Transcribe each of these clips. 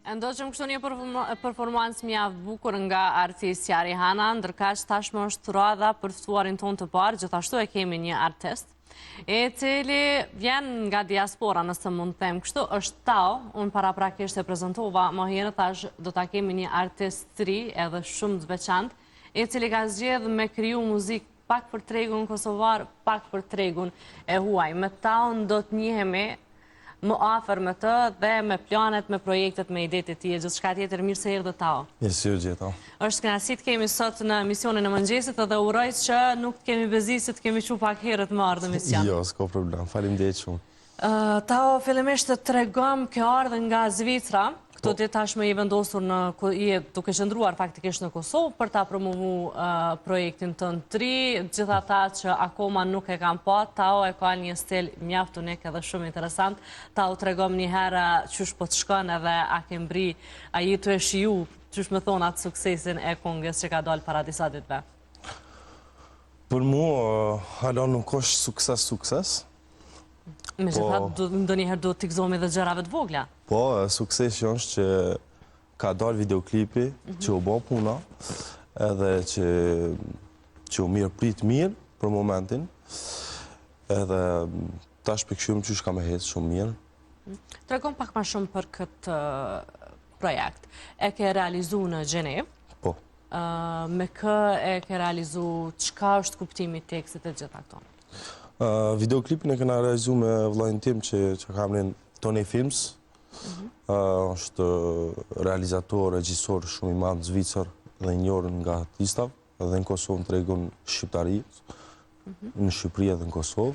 E ndoqëm kështu një performancë mjaft bukur nga artistja Rihana, ndërkaq tashmë është radha për ftuarin tonë të parë, gjithashtu e kemi një artist, i cili vjen nga diaspora, nëse mund të them kështu, është Tao, unë paraprakisht e prezentova më herët, thashë do ta kemi një artist të ri edhe shumë të veçantë, i cili ka zgjedh me kriju muzikë pak për tregun kosovar, pak për tregun e huaj. Me Taon do të njihemi më afër me të dhe me planet, me projektet, me idetë e tij e gjithçka tjetër. Mirë se erdhe Tao. Mirë se ju gjeta. Është kënaqësi të kemi sot në emisionin e mëngjesit edhe uroj që nuk të kemi bezdis se të kemi çu pak herët me ardhë në emision. Jo, s'ka problem. Faleminderit shumë. Tao, fillimisht të tregom ke ardhë nga Zvicra, këto po. ditë tashmë je vendosur në, je duke qëndruar faktikisht në Kosovë për ta promovu projektin tënd të ri, gjithë ata që akoma nuk e kanë pa, Tao e ka një stil mjaft unik edhe shumë interesant. Tao tregom një herë qysh po të shkon edhe a ke mbri, a je tu e shiju, qysh me thonë atë suksesin e kongës që ka dalë para disa ditëve. Për mu, hala nuk është sukses, sukses, Megjithatë, po, ndonjëherë duhet t'i gëzohemi dhe gjërave të vogla. Po, suksesi është që ka dalë videoklipi, mhm. që u bo puna, edhe që, që u mirëprit mirë për momentin, edhe tash po kqyrim qysh ka me hecë shumë mirë. Tregom pak ma shumë për këtë projekt. E ke realizu në Gjenevë? Po. Me kë e ke realizu, çka është kuptimi i tekstit e gjitha këto? Videoklipin e kena realizu me vllain tim që që ka emrin Tony Films. Mm është realizator, regjisor shumë i madh në Zvicër dhe i njohur nga artistat dhe në Kosovë në tregun shqiptarit, mm në Shqipëri edhe në Kosovë.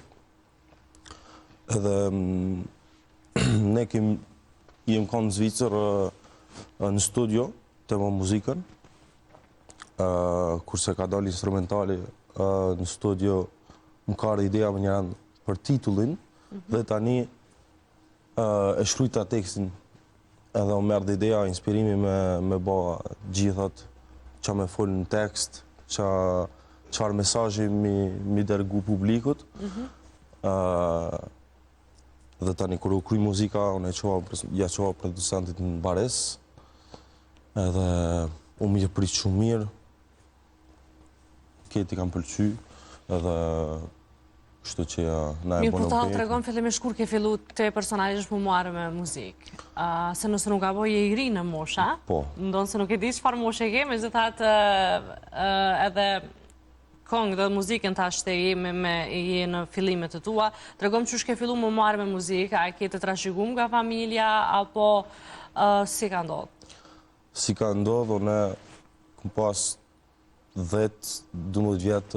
Edhe mm, ne kem jem konë në Zvicër në studio tu bo muzikën, kurse ka dalë instrumentali në studio, më ka ardhë ideja menjëherë për titullin, mhm. dhe tani e shkrujta tekstin edhe më erdhi ideja, inspirimi me, me ba gjithat ça me folë në tekst, ça, çfarë mesazhi mi, mi dërgu publikut. Mm -hmm. dhe tani kur u kry muzika, unë e çova, ja çova producentit në Paris, edhe u mirëprit shumë mirë, Krejt i kanë pëlqy, edhe kështu që na e bënë. Mirë, po ta tregom fillimisht kur ke fillu ti personalisht m'u marrë me muzikë. Se nëse nuk gaboj je i ri në mosha, po. ndonëse nuk e di çfarë moshe ke, megjithatë edhe kongë dhe muzikën tash të je me, me je në fillimet e tua. Tregom qysh ke fillu m'u marrë me muzikë, a e ke të trashëgum nga familja, apo si ka ndodhë? Si ka ndodhë, unë kom pas 10, 12 vjet,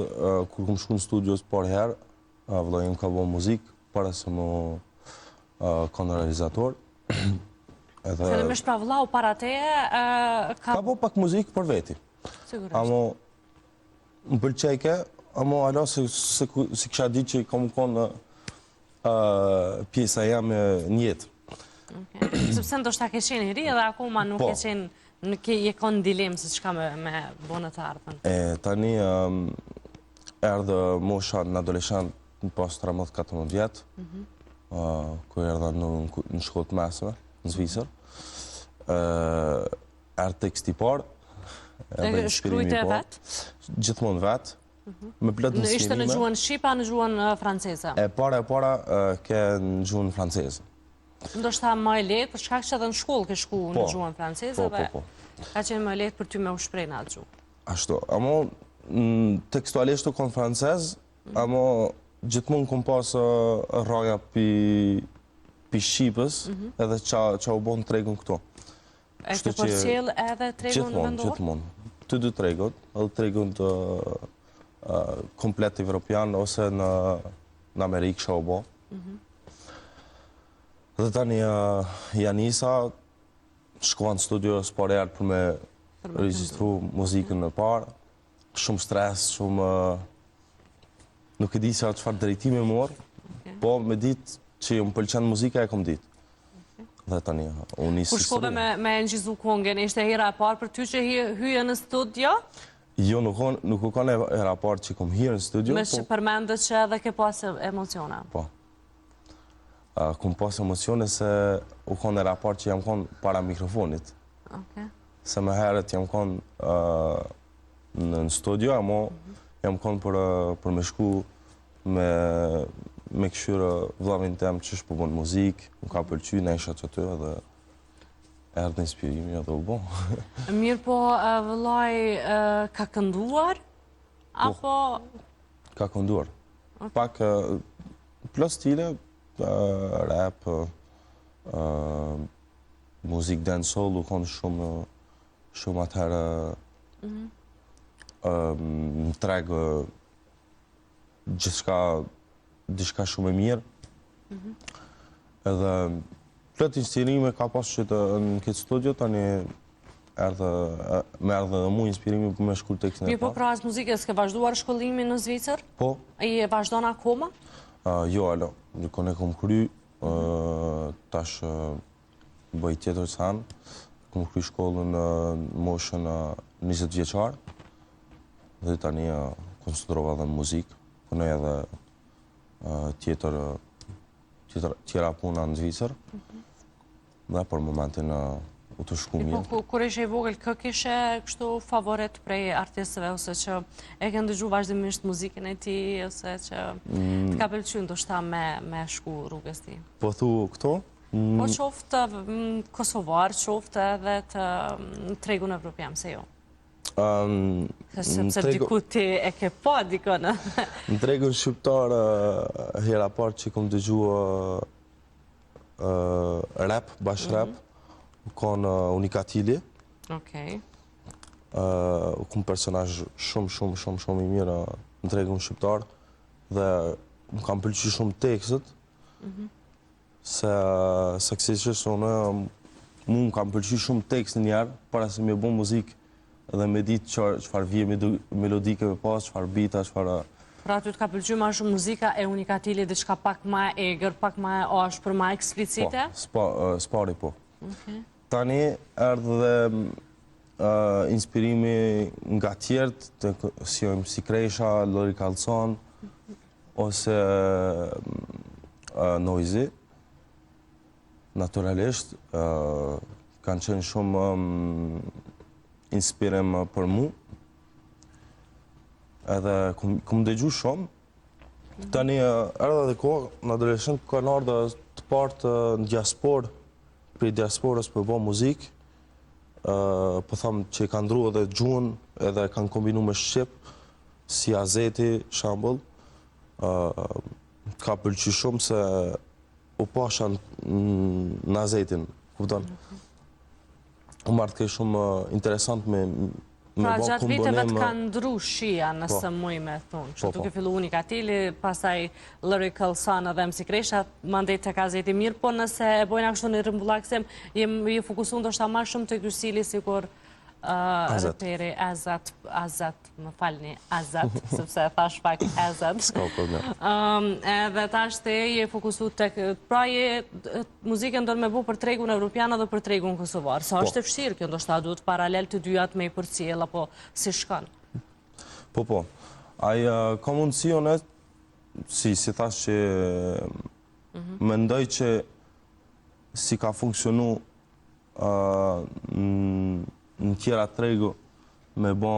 kur kom shku në studio për herë, vëllai im ka bo muzikë, para se me konë realizator. Edhe... Fillimisht pra vëllau para teje, ka... Ka bo pak muzikë për veti. Sigurisht. Amo, më pëlqejke, amo hala s'e, s'e, s'e kisha ditë që ka me konë pjesa jeme në jetë. Sepse ndoshta ke qenë i ri edhe akoma nuk po. ke qenë nuk ke je konë n'dilemë se çka me me bo në të ardhmen. E tani erdhë mosha në adoleshent në pas 13-14 vjet, mm -hmm. kur erdha në, në shkollë të mesme, në Zvicër. Erdh teksti i parë, edhe inspirimi i parë. Gjithmonë vetë, Me plot inspirime. Ishte në gjuhën shqipe a në gjuhën franceze? E para e para ke në gjuhën franceze. Ndoshta më e lehtë, për shkak që edhe në shkollë ke shku në po. gjuhën franceze po, dhe po, po. ka qenë më e lehtë për ty me u shpreh në atë gjuhë. Ashtu, amo tekstualisht u konë francez, mm. amo gjithmonë kom pas rraja pi, pi shqipës mhm. edhe ça, ça u bo në tregun këtu. E ke përcjell edhe tregun vendor? Gjithmonë, gjithmonë. Të dy tregut, edhe tregun të komplet evropian ose në, në Amerikë ça u bo. Mhm. Dhe tani ja nisa, shkova në studio s'pari herë për me regjistru muzikën e parë. Shumë stres, shumë... Nuk e di se çfarë drejtimi morë, po me ditë që më pëlqen muzika e kom ditë. Dhe tani, unë nisë Kur shkove me, me incizu kongën, ishte hera e parë për ty që hyje në studio? Jo, nuk, nuk u kanë hera e parë që kom hyrë në studio. Me po... që përmende që edhe ke pas emocione. Po. Kum pas emocione se u konë hera parë që jam konë para mikrofonit. Se më herët jam konë në studio, amo mhm. jam konë për, për me shku me, me këshyrë vllavin tem qysh po bon muzikë, më ka pëlqy, në isha qaty edhe erdhë inspirimi edhe u bo. Mirë po, vëllai ka kënduar? Po. Apo... Ka kënduar. Pak, plot stile, rap, muzikë dancehall, u konë shumë, shumë atëherë mhm. në treg gjithçka, diçka shumë e mirë. Mhm. Edhe plot inspirime ka pas që të në këtë studio, tani erdhe, më erdhe edhe mu inspirimi për me shkru tekstin e parë. Mirë po krahas muzikës, ke vazhduar shkollimin në Zvicër? Po. E vazhdon akoma? Jo, alo, dikon e kom kry, tash bëj tjetër sen, kom kry shkollën në moshën 20 vjeçar, dhe tani koncentrova edhe në muzikë, punoj edhe tjetër, tjetër, tjera puna në Zvicër, mhm. dhe për momentin u tu shku mirë. Po, kur ishe i vogël, kë kishe kështu favorit prej artistëve, ose që e ke ndëgju vazhdimisht muzikën e tij, ose që mm. të ka pëlqy ndoshta me, me shku rrugës tij? Po thu këto? Po qoftë mm, kosovar, qoftë edhe të mm, tregun evropian, se jo? Sepse diku ti e ke pa dikon. Në tregun shqiptar, hera parë që kom dëgju rap, bash mhm. rap, u konë Unikatili. Okej. U konë personazh shumë, shumë, shumë, shumë i mirë në tregun shqiptar dhe më kanë pëlqy shumë tekstet, mhm. Se saktësisht unë, mu më kanë pëlqy shumë tekstin njëherë, para se me bo muzikë dhe me ditë çfarë vije melodike me pas, çfarë bita, çfarë... Pra ty të ka pëlqy ma shumë muzika e Unikatilit, diçka pak ma e egër, pak ma e ashpër, ma eksplicite? Po, s'pari po. Tani erdhë dhe inspirimi nga tjerët, si MC Kresha, Lyrical Son, ose Noizy, naturalisht, kanë qenë shumë inspirim për mu, edhe kum dëgju shumë, tani erdhe edhe kohë, në adoleshent, kanë ardhë të partë në diasporë, prej diasporës për bo muzikë, po tham që i kanë ndru edhe gjuhën, edhe kanë kombinu me shqip, si Azeti, shembull, ka pëlqy shumë se u pasha në Azetin, kupton? U marrë ke shumë interesant me me pra, gjatë viteve të ka ndru shija, nëse po. muj me thonë. Që po, duke po. fillu Unikatili, pastaj Lyrical Son edhe MC Kresha, mandej tek Azeti mirë, po nëse e bojna kështu një rrumbullaksim, je fokusu ndoshta ma shumë te ky stili sikur reperi Azat, Azat, më falni, Azat, sepse e thash pak Azat. S'ka problem. Edhe tash te je fokusu tek, pra je muzikën don me bo për tregun evropian edhe për tregun kosovar. Sa po. është e vështirë kjo, ndoshta duhet paralel të dyjat me i përcjell, apo si shkon? Po, po. Ai, ka mundësi unë, si, si thash që mhm. mendoj që si ka funksionu në tjera tregu me bo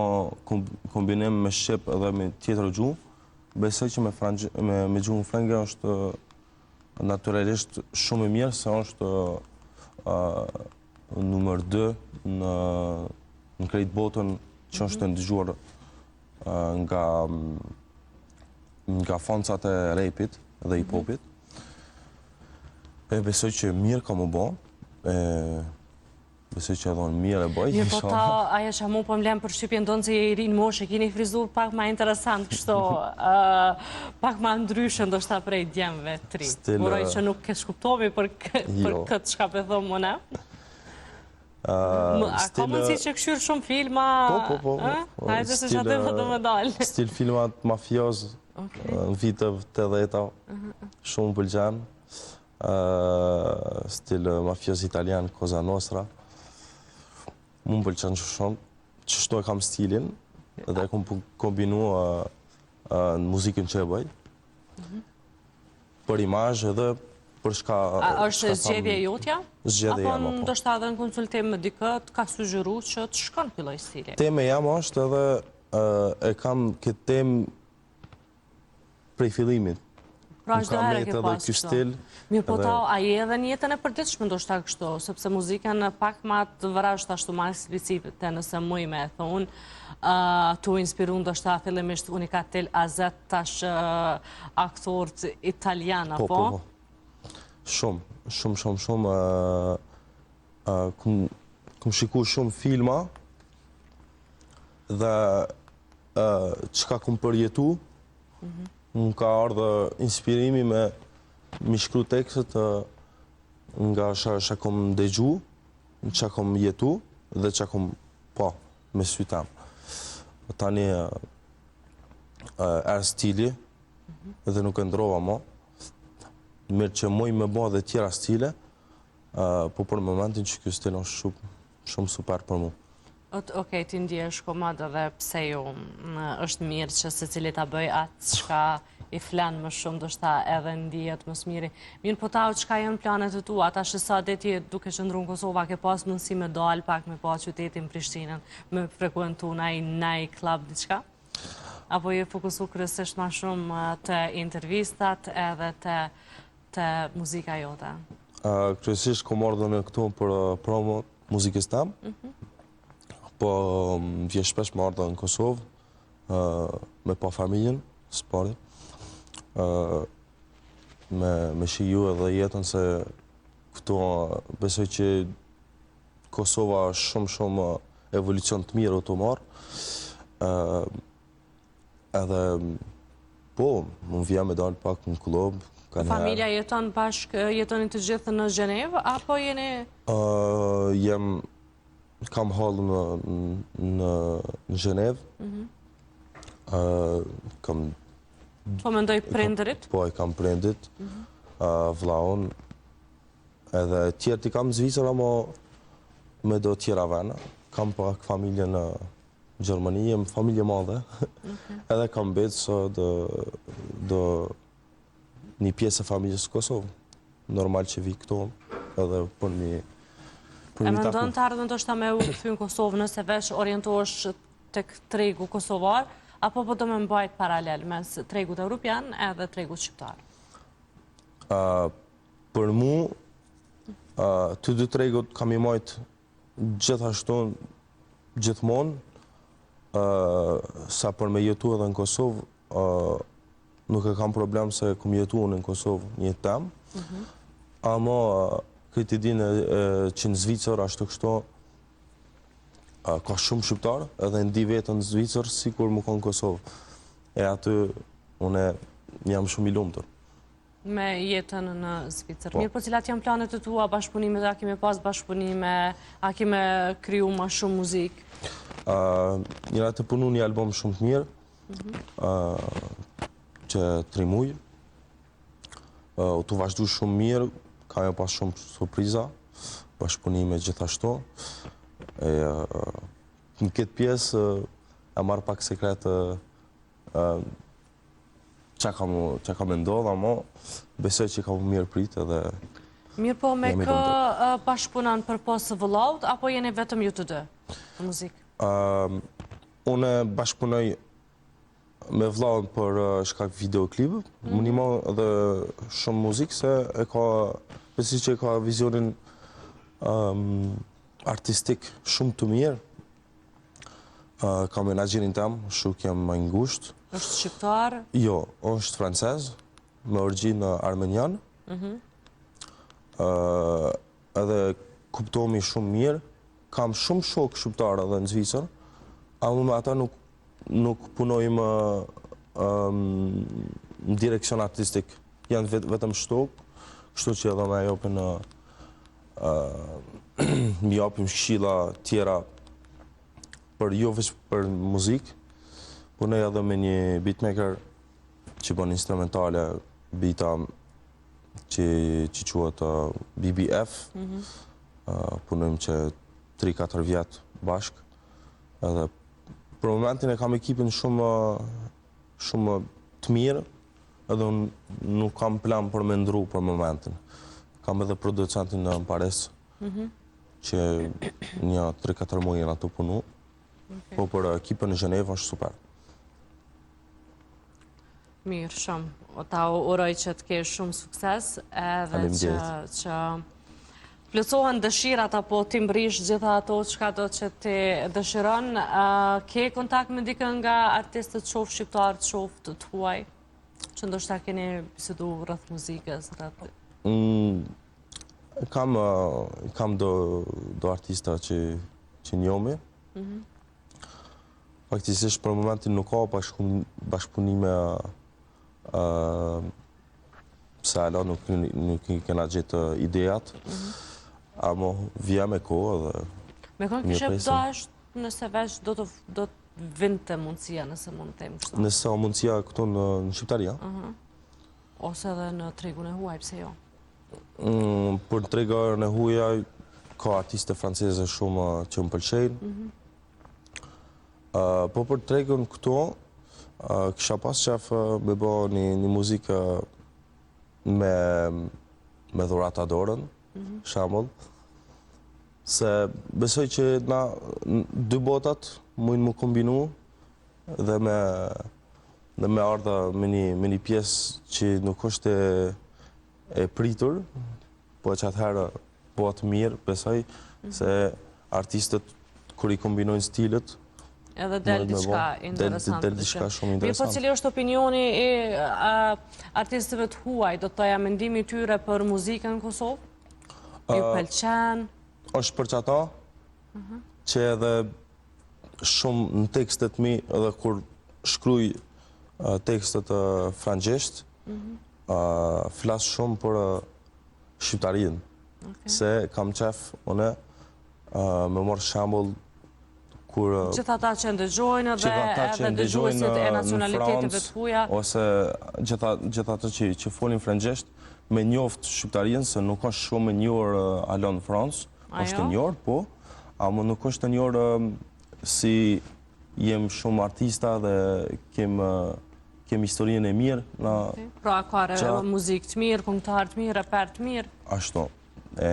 kombinim me shqip dhe me tjetër gjuhë, besoj që me, me, me gjuhën frënge është naturalisht shumë e mirë se është uh, numër 2 në, në krejt botën që është e ndëgjuar uh, nga nga fansat e rapit dhe hip-hopit. E besoj që mirë ka me u bo, e besoj që edhe unë mirë e bëj. Mirë, po ta, ajo që mu po më len përshtypje ndonëse je i ri në moshë, e keni frizurë pak ma interesant kështu, pak ma ndryshe ndoshta prej djemve të ri. Uroj që nuk keqkuptohemi për, për jo. këtë çka po thom unë. A ka mundësi që këshyr shumë filma? Po, po, po. po. Hajde se që atë do më dalë. Stil filmat mafioz, në vitet 80-ta, mhm. shumë më pëlqen. Stil mafioz italian, Cosa Nostra. Mu më pëlqen që shumë. Qështu e kam stilin dhe e kom kombinu në muzikën që e bëj. Mhm. Për imazh edhe. Për çka... A është zgjedhje jotja? Zgjedhje jeme, po. Apo ndoshta edhe në konsultim me dikë të ka sugjeru që të shkon ky lloj stili? Temë jeme është edhe e kam këtë temë prej fillimit. Pra çdo herë ke pas kështu. Mirë po ta, a je edhe në jetën e përditshme ndoshta kështu, sepse muzikën pak ma të vrazhdë ashtu ma eksplicite nëse muj me e thonë, tu inspiru ndoshta fillimisht Unikatil Azet tash aktorët italianë, po? Po, po, po. Shumë, shumë, shumë, shumë. Kum shiku shumë filma dhe çka kum përjetu, mhm. më ka ardhë inspirimi me mi shkru tekstet nga çka kom dëgju, çka kom jetu dhe çka kom pa me sy tem. Tani erdh stili mhm. dhe nuk e ndrova mo. Mirë që muj me bo dhe tjera stile, po për momentin që kjo stil është shumë, shumë super për mu. Okej, ti ndjesh komod edhe pse jo, është mirë që secili ta bëjë atë çka i flen më shumë, ndoshta edhe ndihet më së miri. Mirë, po Tao, çka janë planet e tua? Tash sa ditë je duke qëndru në Kosovë, a ke pas mundësi me dalë pak me pa qytetin Prishtinën, me frekuentu naj, naj klub diçka? Apo je fokusu kryesisht ma shumë te intervistat edhe te, te muzika jote? Kryesisht kom ardhë në këtu për promo muzikës tem, mhm. po më vjen shpesh me ardhë në Kosovë, me pa familjen, s'pari, me, me shiju edhe jetën se këtu besoj që Kosova është shumë shumë evolucion të mirë tu marrë. Edhe, po, më vjen me dalë pak në klub. Familja jeton bashkë, jetoni të gjithë në Gjenevë, apo jeni... jem, kam hallë në, në, në Gjenevë. Mm kam... Po mendoj prindërit? Po, i kam prindërit, mm -hmm. vllaun, edhe tjerët i kam në Zvicër, amo me do tjera vene. Kam pak familje në Gjermani, jem familje madhe, edhe kam mbetë sot do, do një pjesë e familjes së Kosovë. Normal që vi këtu edhe për një për një taku. E mendon të ardhmen ndoshta me u kthy në Kosovë nëse veç orientohesh tek tregu kosovar, apo po do me mbajt paralel mes tregut europian edhe tregut shqiptar? për mu, të dy tregut kam i majt Gjithashtu, gjithmonë, sa për me jetu edhe në Kosovë, nuk e kam problem se kum jetu unë në Kosovë një tem, mhm. ama këtë i dinë që në Zvicër, ashtu kështu, ka shumë shqiptar, edhe ndi veten në Zvicër, sikur me konë në Kosovë. E aty, unë jam shumë i lumtur. me jetën në Zvicër. Po. Mirë, po cilat janë planet e tua, bashkëpunimet, a ki me pas bashkëpunime, a ki me kriju ma shumë muzikë? Jena tu punu një album shumë të mirë, mhm. që tri muj, u tu vazhdu shumë mirë, ka me pas shumë surpriza, bashkëpunime gjithashtu. E, në këtë pjesë, e marr pak sekret Ça ka mu, ça ka me ndodhë, amo besoj që ka mu mirëprit edhe Mirë po me kë bashkëpunon përpos vëllaut, apo jeni vetëm ju të dy në muzikë? Unë bashkëpunoj me vllaun për shkak videoklipit, mm -hmm. më ndihmon edhe shumë muzikë se e ka, besoj që e ka vizionin um, artistik shumë të mirë, Kam menaxherin tem, shok jam më i ngushtë. Është shqiptar? Jo, është francez, me origjinë armenian. Mhm. Edhe kuptohemi shumë mirë. Kam shumë shokë shqiptarë edhe në Zvicër, ama me ata nuk nuk punojmë në direksion artistik. Janë vetëm shokë, kështu që edhe më japin më japin këshilla tjera për jo veç për muzikë, punoj edhe me një beatmaker që bën instrumentale, beata që, që quhet uh, BBF, mm -hmm. uh, punojmë që 3-4 vjet bashkë, edhe për momentin e kam ekipin shumë, shumë të mirë, edhe unë nuk kam plan për me ndru për momentin. Kam edhe producentin në Paris, mhm. që një 3-4 muaj jena tu punu, po për ekipën në Gjenevë është super. Mirë, shumë. O ta uroj që të kesh shumë sukses, edhe që, që plotësohen dëshirat apo t'i mbrrish gjitha ato çka do që ti dëshiron. Ke kontakt me dikë nga artistët qoftë shqiptarë, qoftë të huaj, që ndoshta keni bisedu rreth muzikës, rreth... Mm, kam, kam do, do artista që, që njomi. Mm -hmm. Faktikisht për momentin nuk ka bashkëpunime se hala nuk, nuk i kena gjetë idejat, mhm. amo vjen me kohë edhe... Me kon kishe dasht nëse veç do të, do të vinte mundësia, nëse mund të them kështu. Nëse o mundësia këtu në, në Shqiptari, ja? Mhm. Ose edhe në tregun e huaj, pse jo? Mm, për tregun e huaj, ka artiste franceze shumë që më pëlqejnë. Mhm. Po për tregun këtu, kisha pas qef me bo një, një muzikë me, me Dhurata Dorën, mm -hmm. shembull, se besoj që na dy botat mujnë m'u kombinu dhe me dhe me ardhë me një, me një pjesë që nuk është e, e pritur, po që atëherë bëhet mirë, besoj, se artistët kur i kombinojnë stilet, Edhe del diçka interesante. Del diçka shumë interesante. Mirë, po cili është opinioni i artistëve të huaj, do të thoja mendimi i tyre për muzikën në Kosovë? Ju pëlqen? është për qata, mhm. që edhe shumë në tekstet mi edhe kur shkruj tekstet frangjisht, mhm. flas shumë për shqiptarinë, se kam qef une me marrë shembull kur... Gjithë ata që ndëgjojnë dhe edhe dëgjuesit e nacionaliteteve të huja. Ose gjithë ata që, që folin frëngjisht, me njoft shqiptarinë, se nuk është shumë e njohur hala në Francë, është e njohur, po, ama nuk është e njohur si jem shumë artista dhe kem Kemi historinë e mirë. Na, pra, ka qa... muzikë të mirë, këngëtarë të mirë, reper të mirë. Ashtu. E,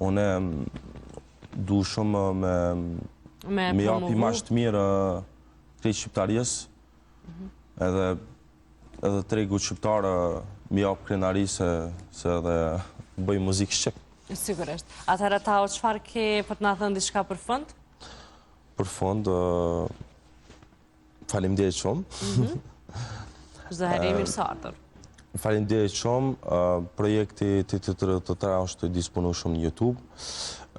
une du shumë me, me, me jap imazh të mirë krejt shqiptarisë, mhm. edhe, edhe tregut shqiptar me jap krenari se, se edhe bëj muzikë shqip. Sigurisht. Atëherë Tao, çfarë ke për të na thënë diçka për fund? Për fund, Faleminderit shumë. Mhm. Çdo herë i mirëseardhur. Faleminderit shumë. Projekti TT33 është i disponueshëm në YouTube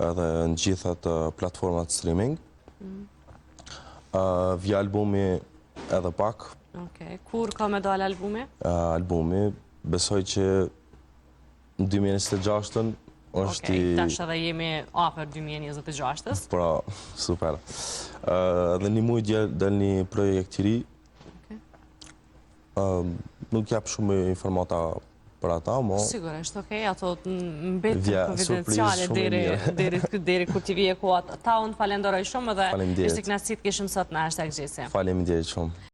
edhe në gjitha platformat streaming. Mhm. Vjen albumi edhe pak. Okej. Kur ka me dalë albumi? Albumi, besoj që Në 2026-ën është i... Okej, tash edhe jemi afër 2026-ës. Pra, super. Dhe një muj del një projekt i ri. Nuk jap shumë informata për ata, mo... Sigurisht, okej, ato mbeten konfidenciale deri, deri, deri kur t'i vije koha. Tao, unë të falenderoj shumë dhe ishte kënaqësi të kishim sot në Hashtag Gjesi. Faleminderit shumë.